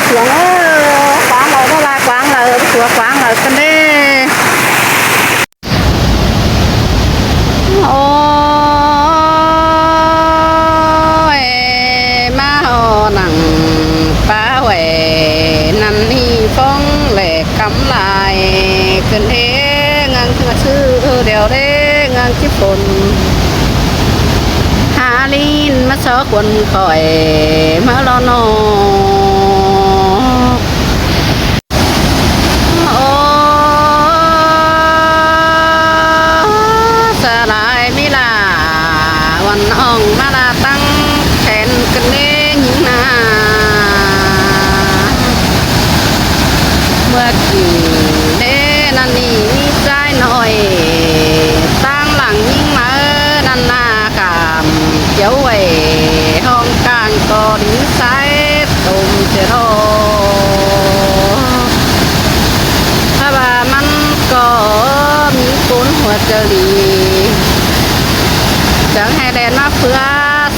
ສວງເອີຍ ກວາງເອົາເວລາ ກວາງເອົາຕົວ ກວາງເອົາກັນເດ້. ໂອ້ຍ ມາຮອດນັ່ງປາແຫວ ນັ່ນນີ້ຟອງແຫຼກ ກຳລາຍຂຶ້ນເດ້ງາງ ຊື່ດຽວເດ້ງາງຈິຝົນ ຫາລີນມາຊອກວນຂ້ອຍມາລໍນໍ ໂອ້ ສະຫຼາຍມີລາ ວັນອ່ອງມາລາຕັ້ງແຂນກັນເດ້ຍິງນາ ເມື່ອກີ້ເດ້ນັ້ນນີ້ມີຊາຍນ້ອຍ ຕາງຫຼັງຍິງມານັ້ນນາ ກາມຈຽວໄວ້ຫ້ອງກາງກໍດີຊາຍ ຕົມເຈໂລ ຖ້າວ່າມັນກໍມີຄົນຫົວໃຈດີ ຈັ່ງໃຫ້ແລ່ນມາເພື່ອ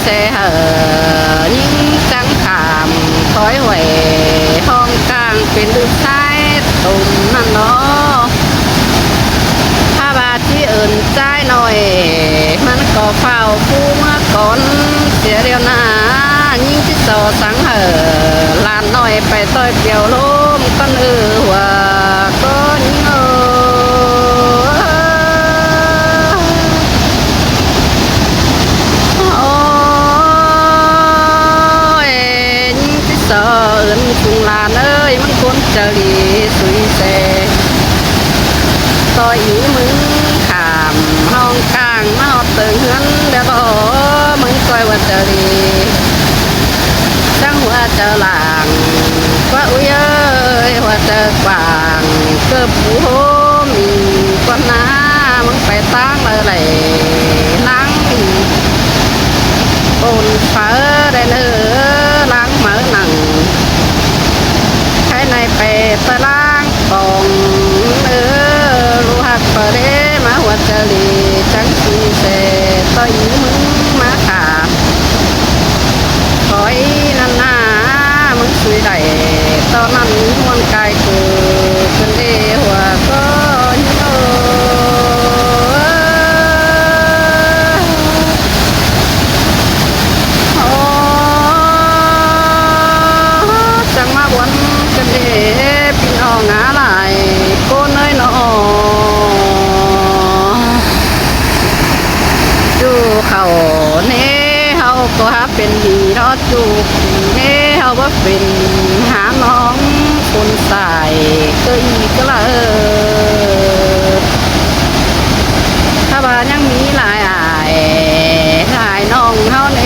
ແຊເຫີ ຍິງຈັ່ງກາມຄອຍໄວ້ຫ້ອງກາງ ເປັນລູກຊາຍຕົມນັ້ນເນາະ. ຖ້າວ່າ ທີ່ເອີ້ນຊາຍນ້ອຍ ມັນກໍຟ້າວຟູເມືອກ່ອນເສຍແລ້ວນາ ຍິງຊິສໍ່ສັງເຫີ ຫຼານນ້ອຍໄປຕ່ອຍປ່ຽວລົມກ່ອນເອີ ຫົວກໍຍິງເອີ ໂອ້ຍ ຍິງຊິສໍ່ເອີ້ນຊຸງຫຼານເອີຍ ມັນຄົນໃຈດີສຸຍແຊ ຕໍ່ອີມຶງຂ້າມຫ້ອງກາງມາຮອດເຕີງເຮືອນແລ້ວບໍ ມຶງຊ່ອຍວ່າຈະດີ ຈັ່ງຫົວຈະຫຼາງກວ່າອຸ້ຍເອີຍ ຫົວຈະກວ້າງເກີບຜູ້ໂຮມອີກກວ່າໜ້າ ມຶງໄປຕາງເລີຍຫຼາງປົນເຝີໄດ້ເລີ ຫຼາງເໝີໜັງ ໄທໃນໄປຕະລາງ ປອງເອີ ຮູ້ຮັກປະເດມາຫົວຈະລີ ຈັ່ງຊິແຊຕໍ່ອີມຶງມາຂາມ ຂໍອີນັ້ນນາ ມຶງຊ່ວຍໄດ້ ຕອນນັ້ນມີມ່ວນກາຍຄືເພິ່ນເດ ຫົວກໍຍິງໂອ ໂອ້ ຈັ່ງມາບວນກັນເດ ພີ່ນ້ອງຫາຫຼາຍຄົນເອີຍເນາະ ຈູ່ເຂົ້າເນ ເຮົາກໍຫາເປັນດີເນາະ ຈູ່ເນ ເຮົາບໍ່ເປັນຫານ້ອງຄົນຊາຍເກີຍອີກກະລະເອີ ຖ້າວ່າຍັງມີຫຼາຍ ອ້າຍ ອ້າຍນ້ອງເຮົາເນ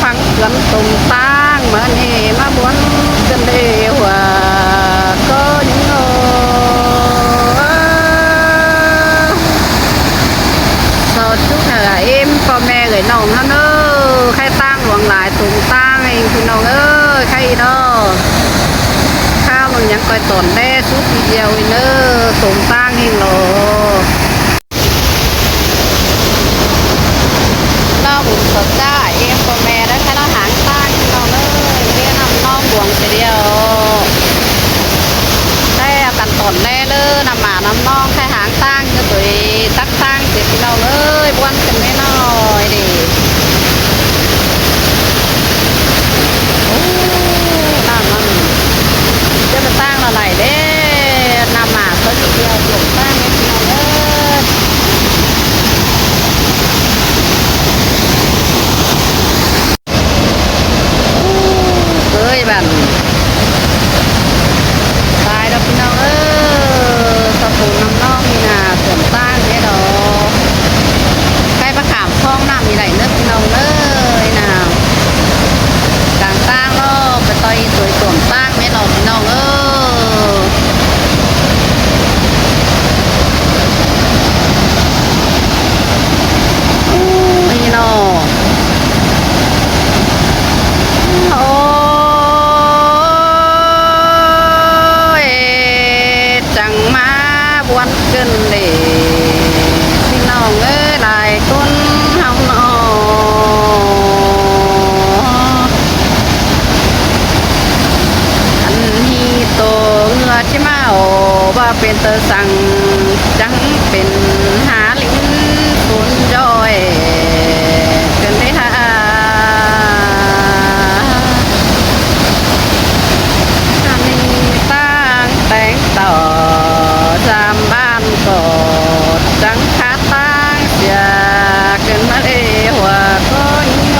ຟັງເຂືອນຕົມຕາງມາເນ ມາບວນກັນເດ ຫົວກໍຍິງໂອ ສາທຸເດີ ເອັມ ພໍ່ແມ່ເອີຍ ນ້ອງເຮົາເດີ ໄຄຕາງຫຼວງຫຼາຍ ຕົມຕາງເອງ ພີ່ນ້ອງເອີຍ ໄຄເນາະ ຄາວມັນຍັງຄ່ອຍຕອນແດ່ສຸດທີດຽວເອີງເດີ ຕົມຕາງເອງເນາະ. ລາວບຸນເຂົ້າຈ້າ ເອັມພໍ່ແມ່ໄດ້ໃຫ້ລາວຫາງຕາງພີ່ນ້ອງເອີຍ ເລນ້ຳນ້ອງບວງເສຍດຽວ ໄດ້ເອົາກັນຕອນແລເລີ ນ້ຳໝານ້ຳນ້ອງ ໃຫ້ຫາງຕາງ ເດີໂຕຍຕັກຕາງເສຍພີ່ນ້ອງເອີຍ ບວນກັນແນ່ນ້ອຍເດ ໂອ້ ນ້ຳມັນ ຈະມາຕາງລະໄຫຼເດ້ ນ້ຳໝາກກໍຢູ່ດຽວ ຫຼວງຕາງເດ້ພີ່ນ້ອງເອີຍ ເອີຍ ບັດນີ້ ຕາຍແລ້ວພີ່ນ້ອງເອີຍ ສະໂພນນ້ຳນ້ອງນີ້ນາ ສວນຕາງເດ້ດອກ ໃກ້ປະຂາມ ຄອງນ້ຳນີ້ໄດ້ເດີພີ່ນ້ອງເອີຍນາ ກາງຕາງເນາະ ໄປຕໍ່ອີກໂຕຍຕົນຕາງແມ່ນເນາະພີ່ນ້ອງເອີຍ ໂອ້ຍເນາະ ໂອ້ຍ ຈັ່ງມາບວນເກີນເດ ພີ່ນ້ອງເອີຍ ຫຼາຍຄົນເຮົາເນາະ ເປັນເຕີສັງ ຈັ່ງເປັນຫາລິນຝົນຍ້ອຍເກີນເດຫາ. ອັນນີ້ຕ່າງແຕ່ງຕໍ່ ສາມບ້ານກໍຈັ່ງຂາດຕ່າງເສຍ ເກີນມາເອຫົວກໍຍິງໂອ.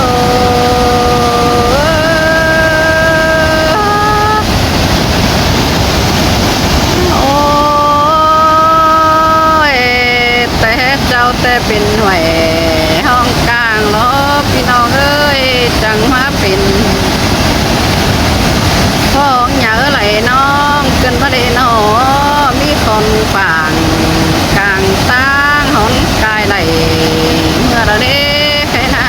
ໂອ້ຍ ແຕ່ເຈົ້າແຕ່ເປັນຫວຍຫ້ອງກາງເນາະ ພີ່ນ້ອງເອີຍ ຈັ່ງມາເປັນຫ້ອງຫຍັງເອີຍ ໄຫຼນ້ອງ ເກີນມາເດເນາະ ມີຄອນປາງກາງຕ່າງ ຫ້ອງກາຍໄຫຼເມື່ອລະເດ. ໃຄນາ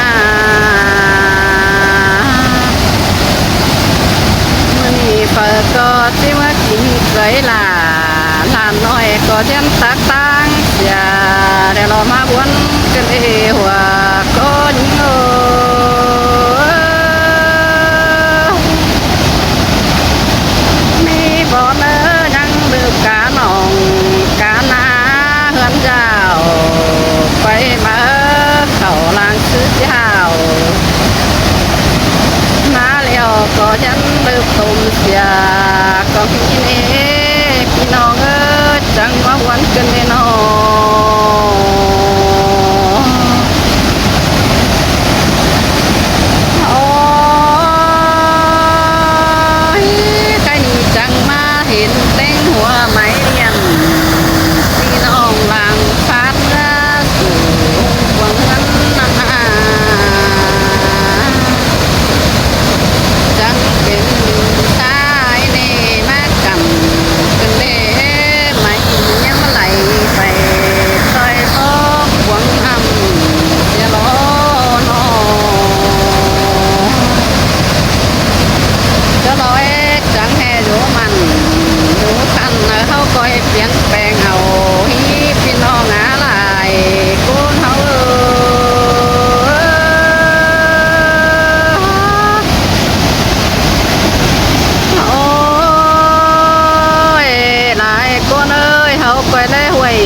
ມື້ນີ້ເຝີກໍຊິມາກິນເຄີຍຫຼາ ຫຼານນ້ອຍກໍຍັນຕັກຕ່າງເສຍ ແລ້ວເຮົາມາບວນກັນເອຫົວກໍຍິງໂອ. ມີບໍ່ເນີຍັງດື່ມກາໜອງການາ ເຮືອນເຈົ້າໄປມາ ເຂົ້າຫຼັງຊື່ເຈົ້າ ມາແລ້ວກໍຍັນເລີບຕົມເສຍ ກໍມີເນ ພີ່ນ້ອງເອີຍ ຈັ່ງມາຫວນກັນເນາະ. ໂອ້ຍ ໃກ້ນີ້ຈັ່ງມາເຫັນແຕ່ງຫົວໄມ້ລຽນ ພີ່ນ້ອງຫຼັງພາດເມືອສູ່ຄວາມເຮືອນນັ້ນນາ ຈັ່ງເປັນຊາຍເນມາກັນເປັນເດ ໄມ້ຍາມໄຫຼໄປ ຊ່ອຍພອກຫວງອຳ ເສຍລໍນໍ ຈະລອຍຈັ່ງແຮ່ໂຍມັນ ໂຍຄັນເຮົາກໍໃຫ້ປ່ຽນແປງເອົາ ຮີພີ່ນ້ອງອາຫຼາຍຄົນເຮົາເອີຍ. ໂອ້ຍ ຫຼາຍຄົນເອີຍ ເຮົາໄປແລຫ້ວຍ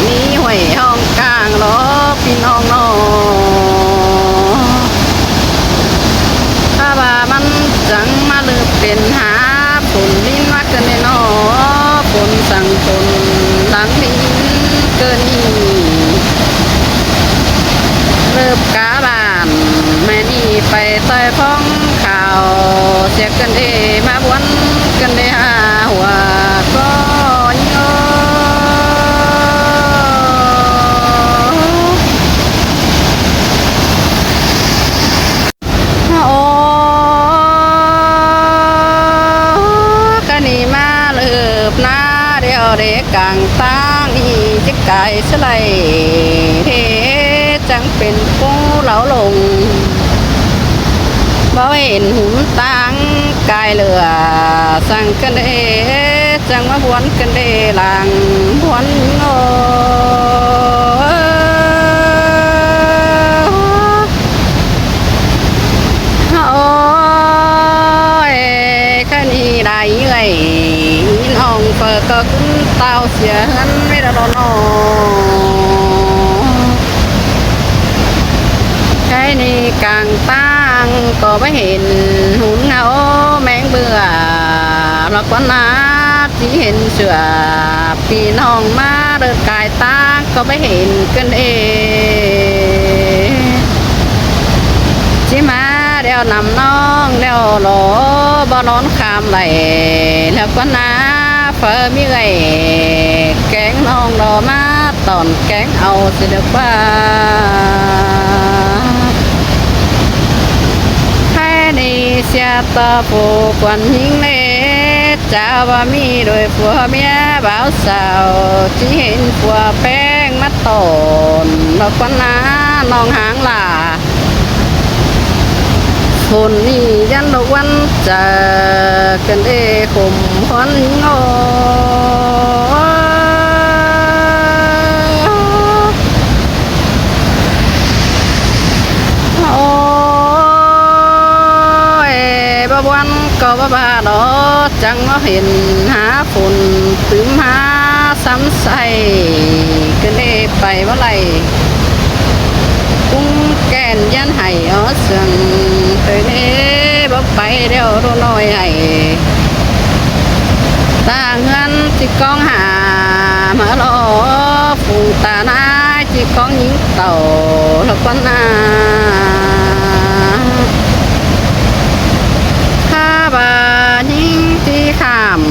ນີ້ຫ້ວຍຫ້ອງກາງເນາະ ພີ່ນ້ອງເນາະ ຖ້າວ່າມັນຈັ່ງມາເລີບເປັນຫາຝົນລິນມາເກີນເນາະ ຝົນສັງຝົນຫຼັງລິນເກີນນີ້ ເລີບກາບ້ານ ແມ່ນີ້ໄປຕ່ອຍພອງ ເຂົາເສຍກັນເດ ມາບວນກັນເດ ຫາຫົວກໍໂຍ. ໂອ້ຍ ກະນີ້ມາເລີບນາ ດຽວເດກາງຕາງນີ້ ຈະກາຍສະໄລເດ ຈັ່ງເປັນປູເຫຼົາຫຼົງ ບໍ່ເຫັນຫຸນຕາງກາຍເຫຼືອ ສັງກັນເດ ຈັ່ງມາບວນກັນເດ ຫຼັງບວນໂອ. ໂອ້ຍ ຄະນີ້ໄດ້ເອື້ອຍ ນ້ອງເຝີກໍຂຶ້ນເຕົ້າເສຍເຮືອນໄວ້ແລ້ວເນາະ ໃກ້ນີ້ກາງຕາງກໍບໍ່ເຫັນຫຸນເງົາແມງເບືອ ລະກວ່າໜ້າ ທີ່ເຫັນເສືອ ພີ່ນ້ອງມາເດີນກາຍຕາງກໍໄປເຫັນກັນເອງ ຊິມາແລ້ວນຳນ້ອງແລ້ວລໍ ບໍ່ນອນຄາມໄຫຼ ແລ້ວກວ່າໜ້າ ເຝີມີເອື້ອຍແກງນ້ອງລໍ ມາຕອນແກງເອົາຊິເດີກວ່າ ໃຜນີ້ເສຍຕໍ່ຜູ້ຄວນຍິງເນ ຈາວ່າມີໂດຍຜົວເມຍບ່າວສາວ ຊິເຫັນຜົວແປ້ງມາຕອນ ດອກກອນນານ້ອງຫາງຫຼ້າ ຝົນນີ້ຢັນດອກວັນຈາກັນເດ ຄົມຄວັນໂງ ໂອ້ຍ ບໍ່ບ່ອນກໍບໍ່ບາດອກ ຈັ່ງມາເຫັນຫາຝົນຕຶມຫາຊ້ຳໃສ່ ກໍເລີຍໄປບໍ່ໄຫຼ ກຸງແກ່ນຢ້ານໄຫ້ອອດເຊື່ອງ ເຕີເນບໍ່ໄປແລ້ວໂດນ້ອຍໄຫ້ ຕາເຮືອນຊິກ້ອງຫາມາລໍ ຝູງຕານາຍຊິກ້ອງຍິງ ເຕົາລະກອນນາ ຖ້າວ່າຍິງທີ່ຂ້າມ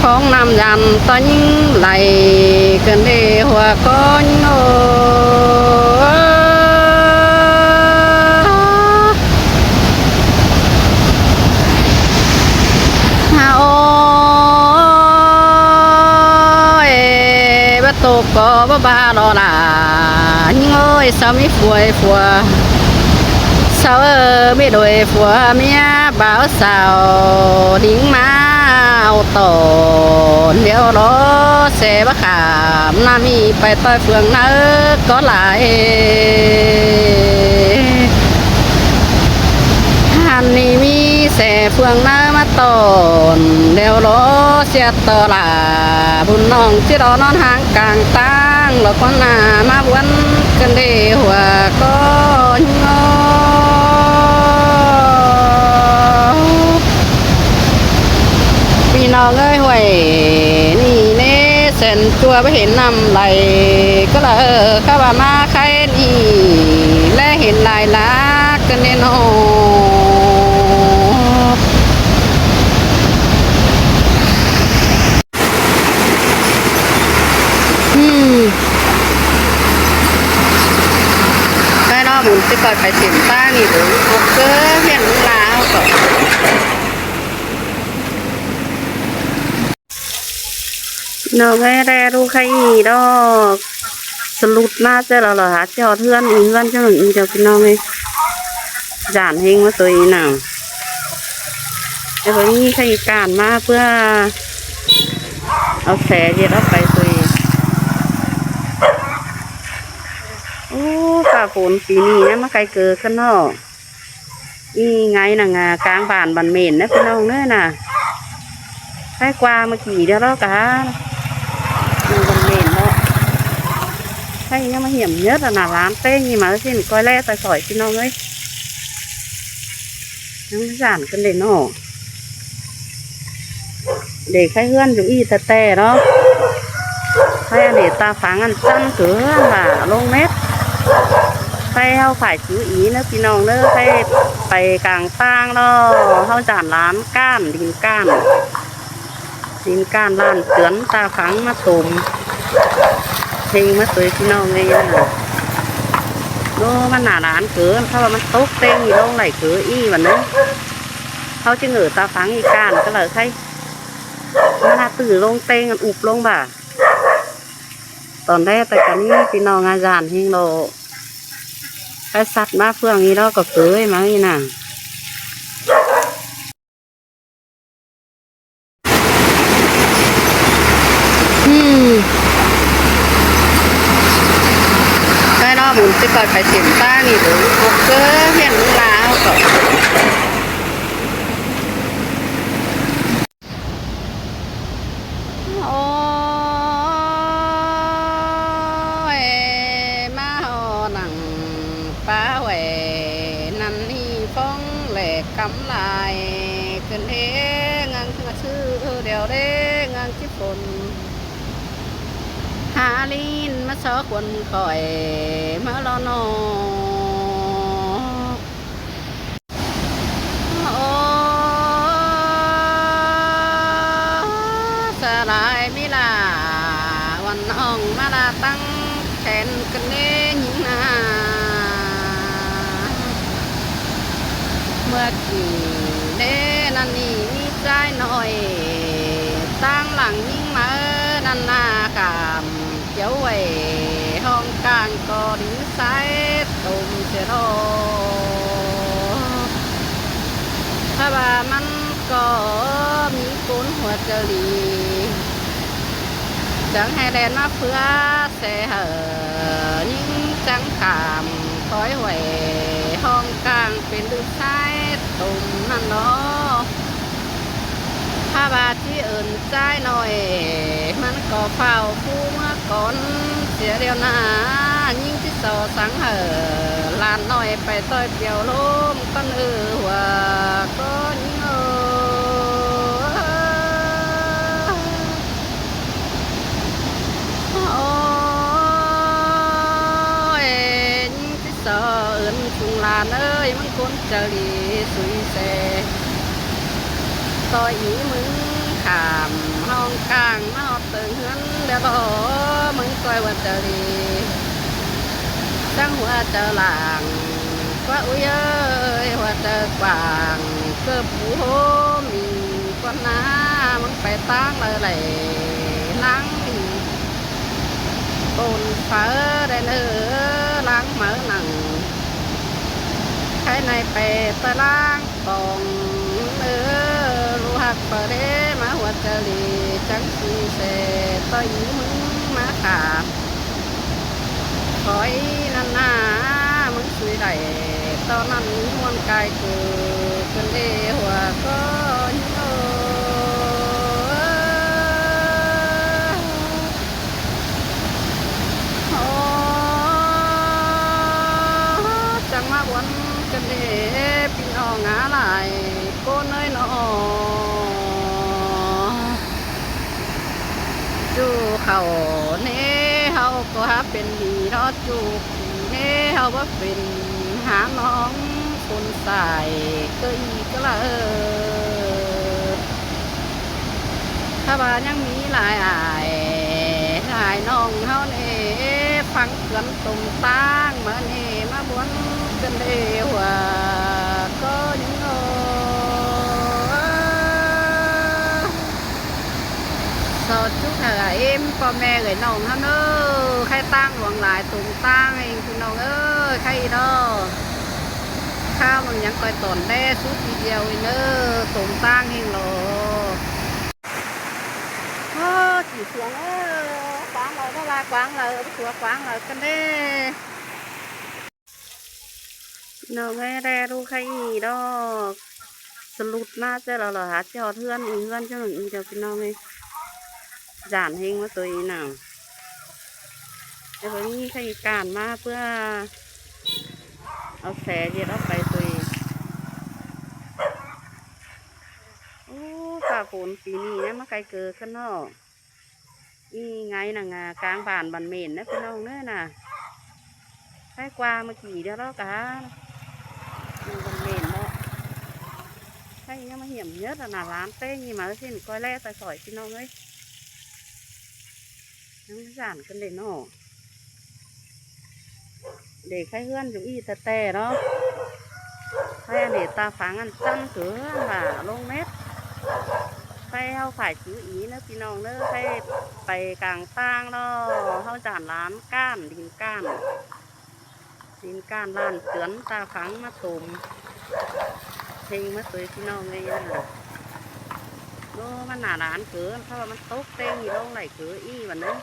ຂອງນ້ຳຢ້ານ ຕອນຍິງໄຫຼເກີນເດຫົວກໍຍິງໂອ ຮາໂອ ເອ ບໍ່ຕົກກໍບໍ່ບາດອກຫຼ້າ ຍິງເອີຍ ສາວມີຜົວໃຫ້ຜົວ ສາວເອີຍ ມີໂດຍຜົວເມຍ ບ່າວສາວ ດິງມາເອົາຕອນ ດຽວລໍແຊບໍ່ຂ້າມ ນ້ຳມີໄປຕ່ອຍເຟືອງເນີກໍຫຼາຍ ຫັ້ນນີ້ມີແຊເຟືອງເນີມາຕອນ ແລ້ວລໍເສຍຕໍ່ຫຼ້າ ບຸນນ້ອງຊິລໍນອນຫ້າງກາງຕາງ ລອກວ່າໜ້າມາວນກັນເດຫົວກໍຍອ ພີ່ນ້ອງເອີຍ ຫ້ວຍນີ້ເນ ແສນຈົວບໍ່ເຫັນນ້ຳໄຫຼ ກໍລະເອີ ຄະວ່າມາໄຄນີ້ ແລເຫັນຫຼາຍລາກກັນເນເນາະ. ອືມ ໄປເນາະ ບຸນຊິຄ່ອຍໄປເສັ້ນທາງນີ້ເດີ ໂອເຄີ ວຽນເວລາເຮົາກໍ ນ້ອງເອີຍ ແລດູໄຄອີ່ດອກ ສະຫຼຸດມາເຈີແລ້ວລະ ຫາຈອດເຮືອນອີກ ເຮືອນເຈົ້າໜຶ່ງອີກດອກ ພີ່ນ້ອງເອີຍ ຢ້ານແຮງມາຕົວອີ່ນາງ ແຕ່ວ່າມີໄຄອີ່ການມາເພື່ອເອົາແສເຢັດອອກໄປຕົວອີ່ ໂອ້ ຟ້າຝົນປີນີ້ນະ ມາໄຄເກີກັນເນາະ. ອີ່ໄງນະງາ ກາງບ້ານບ້ານເໝນນະ ພີ່ນ້ອງເອີຍນະ ໃກ້ກວ່າເມື່ອກີ້ດຽວລາວກະຫາ ຢູ່ບ້ານເໝນເນາະ ໃຫ້ຍັງມາຫຽມເຫຍີດຫັ້ນນະ ຫຼານເຕງນີ້ມາຊິນ ກ້ອຍແລໃສ່ຂ້ອຍ ພີ່ນ້ອງເອີຍ ຍັງຢ້ານກັນເດ້ເນາະ. ເດ ໄຄເຮືອນຢູ່ອີ່ແຕ່ໆເນາະ ໄຄອັນນີ້ຕາຝັງອັນຊັ້ນເກີນວ່າລົງເມັດ ໄຄເຮົາຂາຍຈິວອີເນີພີ່ນ້ອງເນີ ໄຄໄປກາງຕ່າງເນາະ ເຮົາຢ້ານຫຼານກ້ານ ດິນກ້ານ ດິນກ້ານລ້ານເຈື່ອນ ຕາຝັງມາຕົມ ເພງມາຕົວຍພີ່ນ້ອງເອີຍ ໂອ້ ມັນໜ້າຫຼານເກີນ ເພາະວ່າມັນຕົກແຕ່ງອີ່ລົງໄຫຼເກີນອີ່ບັດນີ້ ເຮົາຈຶ່ງເອີຕາຝັງອີ່ກ້ານກໍເລີຍໄຄ ມັນຫາຕື້ລົງແຕ່ງອັນອຸບລົງບາ ຕອນແລກແຕ່ກະນີ້ພີ່ນ້ອງອາຈານເຮງໂລ ໄປສັດມາເຟືອງນີ້ລາວກໍເຄີຍມານີ້ນະ ອືມ ໄປເນາະ ບຸນຊິຄ່ອຍໄປເສັ້ນທາງນີ້ເດີ ໂອເຄີ ວຽນເວລາເຮົາກໍ ໂອ້ຍ ມາຮອດນັ່ງປາແຫວ ນັ້ນນີ້ຟອງແຫຼກກຳລາຍ ຂຶ້ນເດງາງເຮືອຊື່ດຽວເດງາງຈິຝົນ ຫາລີນມາຊອກວນຂ້ອຍມາລໍນອ ໂອ້ ສະຫຼາຍມີລາ ວັນອອງມາລາຕັ້ງແຂນກັນເດ້ຍິງນາ ເມື່ອກີ້ເດ້ນັ້ນນີ້ມີຊາຍນ້ອຍ ຕາງຫຼັງຍິງມາເອີ ນັ້ນນາຂ້າມ ຈຽວໄວ້ຫ້ອງກາງກໍດິນຊາຍຕົມເສຍດອກ ຖ້າວ່າມັນກໍມີຄົນຫົວໃຈດີ ຈັ່ງໃຫ້ແລ່ນມາເພື່ອແຊເຫີ ຍິງຈັ່ງຂ້າມຄອຍໄວ້ຫ້ອງກາງເປັນລູກຊາຍ ຕົມນັ້ນເນາະ. ຖ້າວ່າຊິເອີ້ນຊາຍນ້ອຍ ມັນກໍຟ້າວຟູເມືອກ່ອນເສຍແລ້ວນາ. ຍິງຊິສໍ່ສັງໃຫ້ຫຼານນ້ອຍໄປຕ່ອຍປ່ຽວລົມກັນເອີ ຫົວກໍຍິງເອີ. ໂອ້ຍ ຍິງຊິ ເອີ້ນຊຸງຫຼານເອີຍ ມຶງຄົນໃຈດີສຸຍແຊ ຕໍ່ອີມຶງຂ້າມຫ້ອງກາງມາຮອດເຕີງເຮືອນແລ້ວບໍ ມຶງຊ່ອຍວ່າໃຈດີ ຊ່າງຫົວໃຈຫຼາງກວ່າອຸ້ຍເອີຍ ຫົວໃຈກວ້າງເກີບຜູ້ໂຮມມີກວ່າໜ້າ ມຶງໄປຕາງໃດໄຫຼນາງ ໂກນເຝີໄດ້ເນີ ລ້າງເໝີໜັງ ໃຄໃນໄປຕະລ້າງປອງເນີ ຮູ້ຮັກເຝີເດ ມາຫົວຈະເລ ຈັ່ງຊິແຊ ຕໍ່ອີມຶງມາຂາມ ຂໍອີນັ້ນນາ ມຶງສຸຍໄດ້ ຕອນນັ້ນມ່ວນກາຍເກີດຂຶ້ນເດ ຫົວກໍຍິງໂອ. ໂອ້ ຈັ່ງມາບວນກັນເດ ພີ່ນ້ອງຫາຫຼາຍຄົນເອີຍເນາະ ຈູ້ເຂົ້າເນ ເຮົາກໍຫາເປັນໜີເນາະ ຈູ້ເນ ເຮົາບໍ່ເປັນຫານ້ອງຄົນຊາຍເກີອີກກະລະເອີ. ຖ້າວ່າຍັງມີຫຼາຍອ້າຍຫຼາຍນ້ອງເຮົາເນ ຟັງເຂືອນຕົມຕາງມາເນ ມາບວນກັນເດ ຫົວກໍຍິງໂອ. ສາທຸເດີ ເອັມ ພໍ່ແມ່ເອີຍນ້ອງເຮົາເນີ ໃຄຕາງຫຼວງຫຼາຍ ຕົມຕາງເອງ ພີ່ນ້ອງເອີຍ ໃຄອີກເນາະ ຄາວໜຶ່ງຍັງຄ່ອຍຕອນແດ່ສຸດທີດຽວອີກເນີ ຕົມຕາງເອງຫຼໍ. ໂອ້ ຈີສວງເອີຍ ກວາງເລີຍ ບໍ່ວ່າກວາງເລີຍ ຕົວກວາງເລີຍກັນເດ້. ນ້ອງເອີຍ ແດ່ລູກໄຂ່ອີ່ດອກ ສະຫຼຸດມາເຈົ້າລະ ຫາຊິຮອດເຮືອນອີກ ເຮືອນເຈົ້າໜຶ່ງອີກດອກ ພີ່ນ້ອງເອີຍ ຢ້ານແຮງວ່າໂຕອີ່ນາງ ແຕ່ວ່າມີໄຂ່ອີ່ການມາເພື່ອເອົາແສເຮັດອອກໄປໂຕອີ່. ໂອ້ ຟ້າຝົນປີນີ້ຍັງມາໄຂ່ເກີຂຶ້ນເນາະ. ອີ່ໄງນະ ກາງບ້ານບ້ານເໝນນະ ພີ່ນ້ອງເອີຍນະ ໄຄກວ່າເມື່ອກີ້ດຽວລອກະ ຢູ່ບ້ານເໝນເນາະ ໃຜຍັງມາຫ້ຽມເຍອະນະ ຫຼານເຕັ້ງອີ່ມາຊິນ ກອຍແລໃສ່ສອຍ ພີ່ນ້ອງເອີຍ ຍັງຢ້ານກັນເດ້ເນາະ. ເດ ໄຄເຮືອນຢູ່ອີ່ແຕ່ແຕ່ເນາະ ໄຄອັນເດ ຕາຝັງອັນຊັ້ນເກີນວ່າລົງເມັດ ໄຄເຮົາຂາຍຄືອີເນີ ພີ່ນ້ອງເນີ ໄຄໄປກາງຕ່າງເນາະ ເຮົາຈານຫຼານກ້ານ ດິນກ້ານ ດິນກ້ານລ້ານເກືອນ ຕາຝັງມາຕົມ ເພງມາຕົວຍ ພີ່ນ້ອງເອີຍນະ ໂອ້ ມັນໜ້າຫຼານເກີນ ເພາະວ່າມັນຕົກແຕ່ງອີ່ລົງໄຫຼເກີນອີ່ບັດນີ້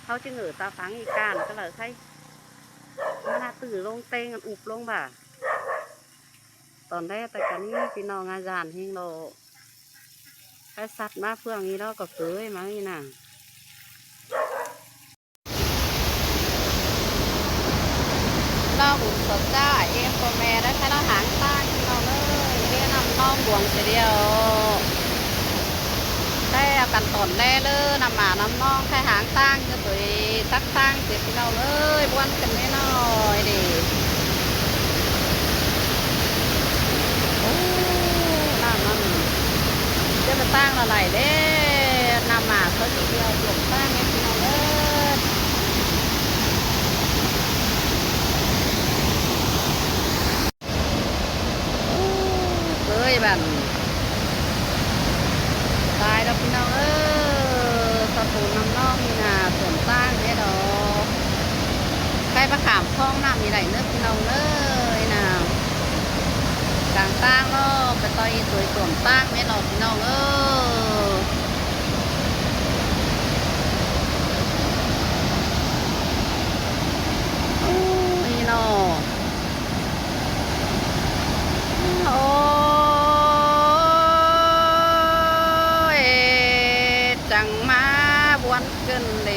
ເຮົາຈຶ່ງເອີຕາຝັງອີ່ກ້ານກໍເລີຍໄຄ ມາໜ້າຕື້ລົງເຕັງອັນອຸບລົງບ່າ ຕອນແລກແຕ່ກະນີ້ ພີ່ນ້ອງອາຈານເຮງໂລ ໄຄສັດມາເຟືອງນີ້ລາວກໍເກີຍມານີ້ນະ ລາວບຸນສົດຈ້າ ເອັມພໍ່ແມ່ໄດ້ໃຄລາວຫາງຕ່າງ ພີ່ນ້ອງເອີຍ ເດ້ນ້ຳນອງບວງເສຍດຽວ ໄດ້ເອົາກັນຕອນແລເລີ ນ້ຳໝານ້ຳນອງ ໄຄຫາງຕ່າງ ໂດຍຕັກຕ່າງເສຍ ພີ່ນ້ອງເອີຍ ບວນກັນແນ່ນ້ອຍເດ້. ໂອ້ ນ້ຳມັນຈະມາຕ່າງລະໄຫຼເດ້ ນ້ຳໝາກເຂົາຊິເດຍຕົວມຕ່າງແນ່ ພີ່ນ້ອງເອີຍ. ເອີຍ ບັນ ຕາຍແລ້ວພີ່ນ້ອງເອີຍ ສະໂຕນນ້ຳນອງນີ້ນະ ສວນຕ່າງແນ່ດອກ ໃກ້ປະຂາມຄອງນ້ຳນີ້ໄດ້ເນີພີ່ນ້ອງເອີຍນະ ກາງຕ່າງເນາະ ໄປຕໍ່ອີຕົວສວນຕ່າງແນ່ດອກພີ່ນ້ອງເອີຍ. ໂອ້ຍເນາະ. ເກີນເດ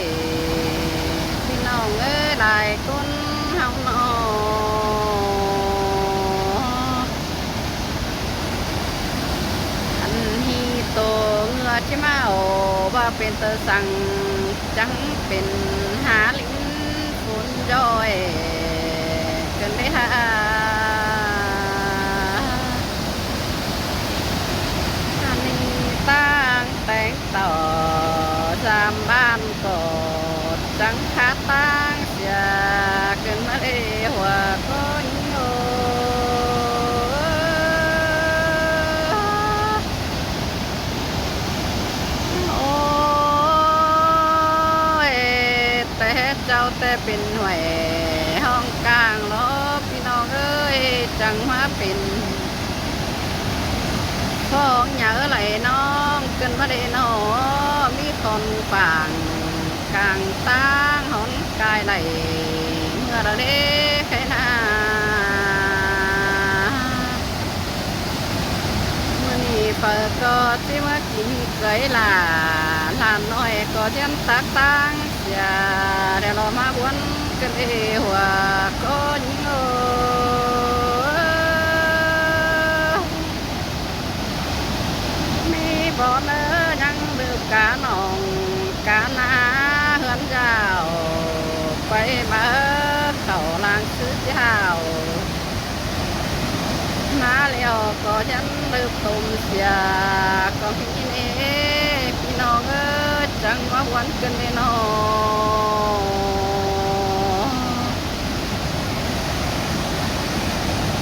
ພີ່ນ້ອງເອີຍ ຫຼາຍຄົນເຮົາເນາະ ອັນຮີໂຕເຫື່ອຊິມາອອກ ວ່າເປັນຕາສັງ ຈັ່ງເປັນຫາລິນຝົນຍ້ອຍເກີນເດ ອັນນີ້ຕ່າງແຕ່ງ ຕໍ່ສາມບ້ານກໍຈັ່ງຂາດຕ່າງເສຍ ຂຶ້ນມາເລຫົວກໍຍິງໂອ ໂອ້ຍ ແຕ່ເຈົ້າແຕ່ເປັນຫ້ວຍຫ້ອງກາງເນາະ ພີ່ນ້ອງເອີຍ ຈັ່ງມາເປັນ ຂອງຫຍັງເອີຍ ໄຫຼນ້ອງ ເກີນມາເດເນາະ ມີຂອງຝາກກາງຕ່າງ ຫອນກາຍໄຫຼເມື່ອລະເດ ໄຄນາ ມື້ນີ້ຂ້ອຍກໍຊິເມືອກິນເກີຍຫຼ້າ ຫຼ້ານ້ອຍກໍຍັນຕັກຕ່າງເສຍ ແລ້ວເລາະມາບວນກັນເອ ຫົວກໍຍິງໂອ ມີບໍ່ເນີ ຍັງລືບກາໜອງການາເຮືອນເຈົ້າ ໄປມາເຂົ້າຫຼັງຊື່ເຈົ້າ ມາແລ້ວກໍຍັນລືບຕົມເສຍ ກໍມີເນ ພີ່ນ້ອງເອີຍ ຈັ່ງມາຫວນກັນເນາ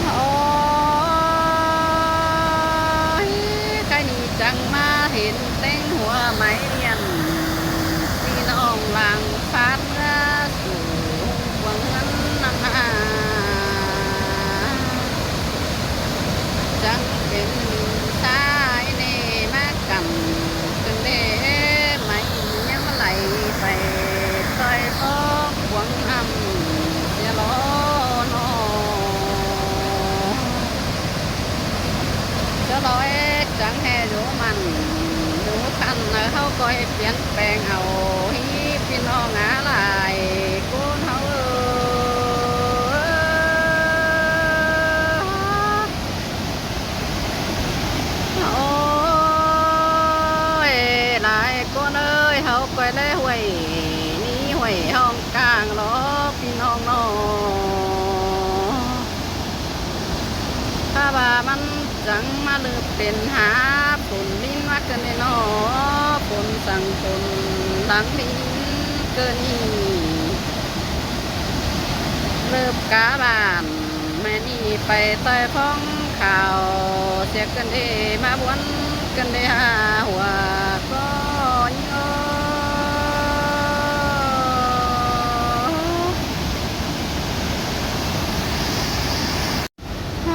ະ. ໂອ້ຍ ໄຄນີ້ຈັ່ງມາເຫັນແຕ່ງຫົວໄມ້ລຽນ ພີ່ນ້ອງຫຼັງຟາດເມືອສູ່ຫວງເຮືອນນຳນາ ຈັ່ງເປັນຊາຍເນມາກັນ ເປັນເດໄມ້ຍາມໄຫຼໄປ ຊ່ອຍຟ້ອງຫວງນຳເສຍລໍນໍ ຈະລອຍຈັ່ງແຮ່ໂຍມັນໂຍຄັນ ເຮົາກໍໃຫ້ປ່ຽນແປງເອົາ ຮີພີ່ນ້ອງອາຫຼາຍຄົນເຮົາເອີຍ ໂອ້ຍ ຫຼາຍຄົນເອີຍ ເຮົາກໍແລຫ້ວຍ ນີ້ຫ້ວຍຫ້ອງກາງລອ ພີ່ນ້ອງເນາະ ຖ້າວ່າມັນຈັ່ງມາເລີບເປັນຫາຝົນລິນມາເກີນເນາະ ຝົນສັງຝົນຫຼັງລິນເກີນນີ້ ເລີບກາບ້ານ ແມ່ນີ້ໄປຕ່ອຍຟອງຂ່າວ ເສຍເກີນເດ ມາຫວນເກີນເດ ຫາຫົວກໍຍິງໂອ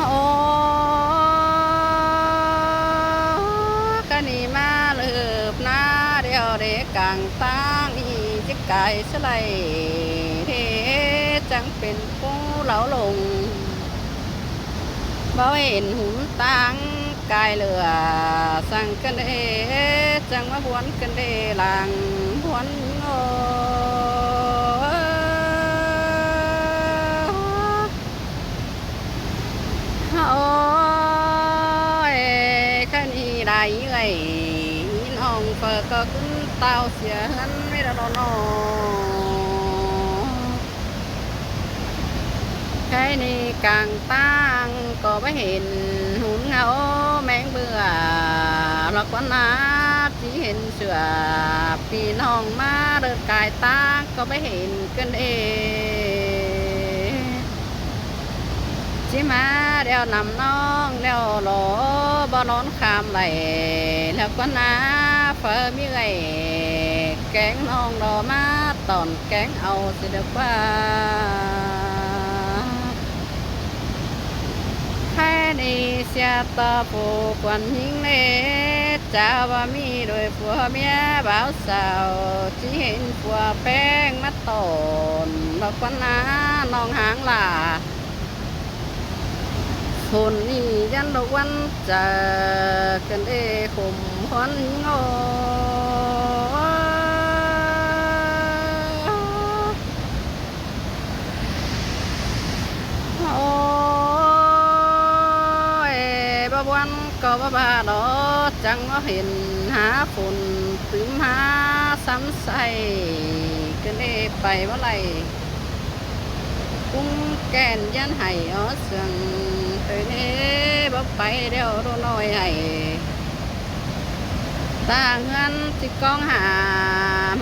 ໂອ ກະນີ້ມາເລີບນາ ດຽວເດກາງຕາງ ອີຈິກາຍສະໄລ ເດ ຈັ່ງເປັນ ໂກເຫຼົ່າຫຼົງ ບໍ່ເຫັນຫຸນທາງກາຍເຫຼືອ ສັງກັນເອ ຈັ່ງມາບວນກັນເດ ຫຼັງບວນໂອ ໂອຍ ຄັນອີໄດ້ເອື້ອຍ ອີນ້ອງເຝີກໍຂຶ້ນເຕົ້າ ເສຍເຮືອນໄວ້ແລ້ວເນາະ. ໄຄນີ້ກາງຕາງກໍບໍ່ເຫັນ ຫຸນເຫງົາແມງເບື່ອ ລະກວ່າໜ້າທີ່ເຫັນເສືອ ພີ່ນ້ອງມາເດີກາຍຕາງກໍບໍ່ເຫັນກັນເອ ຊິມາແລ້ວນຳນ້ອງແລ້ວຫຼໍ ບໍ່ນອນຄາມໄຫຼ ແລ້ວກວ່າໜ້າເຝີມີເອື້ອຍ ແກງນ້ອງລໍມາຕອນ ແກງເອົາຊິເດີກວ່າ ແຄ່ນີ້ເສຍຕໍ່ຜູ້ຄວນຍິງເນ ຈາວ່າມີໂດຍຜົວເມຍບ່າວສາວ ຊິເຫັນຜົວແປ້ງມາຕອນ ດອກກວ່າໜ້ານ້ອງຫາງຫຼ້າ ຝົນນີ້ຢັນດອກວັນຈາກັນເດ ຄົມຄວັນຍິງໂອ. ກໍວ່າວ່າເນາະ ຈັ່ງວ່າເຫັນຫາຝົນຕຶມຫາຊ້ຳໃສ່ ກໍເລີຍໄປບໍ່ໄດ້ ກຸງແກ່ນຢ້ານໄຫ້ອອດເຊື່ອງ ເຕີເນບໍ່ໄປແລ້ວໂດນ້ອຍໄຫ້ ຕາເຮືອນຈິກອງຫາ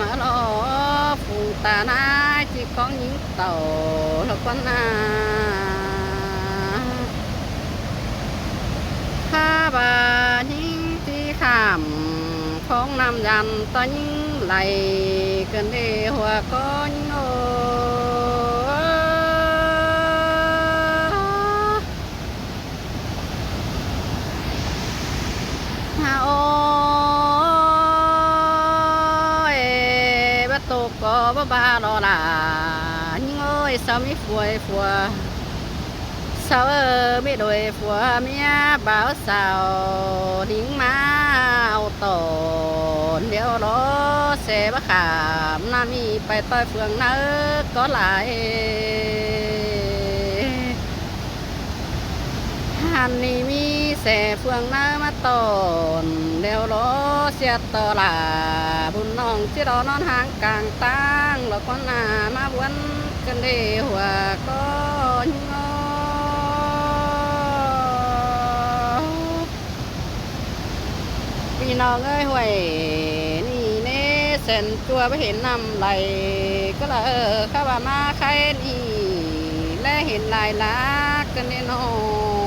ມາລໍ ຝູງຕານາຍຈິກອງຍິງ ເຕົາລະກອນນາ ຂ້າບາຍິງທີ່ຂ້າມຂອງນ້ຳຢັນ ຕາຍິງໄຫຼເກີນເດຫົວກໍຍິງໂອ ຮາໂອຍ ບາໂຕກໍບໍ່ບາລໍລາ ຍິງໂອຍ ສາວມີຜົວ ຜົວ ສາວເອີ ມີໂດຍຜົວເມຍ ບ່າວສາວ ໜິງມາເອົາຕອນ ດຽວລໍແສບາຂາມ ນ້ຳມີໄປຕ່ອຍເຟືອງໃນກໍຫຼາຍ ຫັ້ນນີ້ມີແສເຟືອງໃນມາຕອນ ແລ້ວລໍເສຍຕໍ່ຫຼາ ບຸນນ້ອງຈິລໍນອນຫ້າງກາງຕາງ ລອກວ່າໜ້າມາວນກັນເດຫົວກໍຍອ ພີ່ນ້ອງເອີຍ ຫ້ວຍນີ້ເນ ແສນຈົວບໍ່ເຫັນນ້ຳໄຫຼ ກໍລະເອີ ຄະວ່າມາໄຄນີ້ ແລເຫັນຫຼາຍລາກກັນເດນ້ອງ.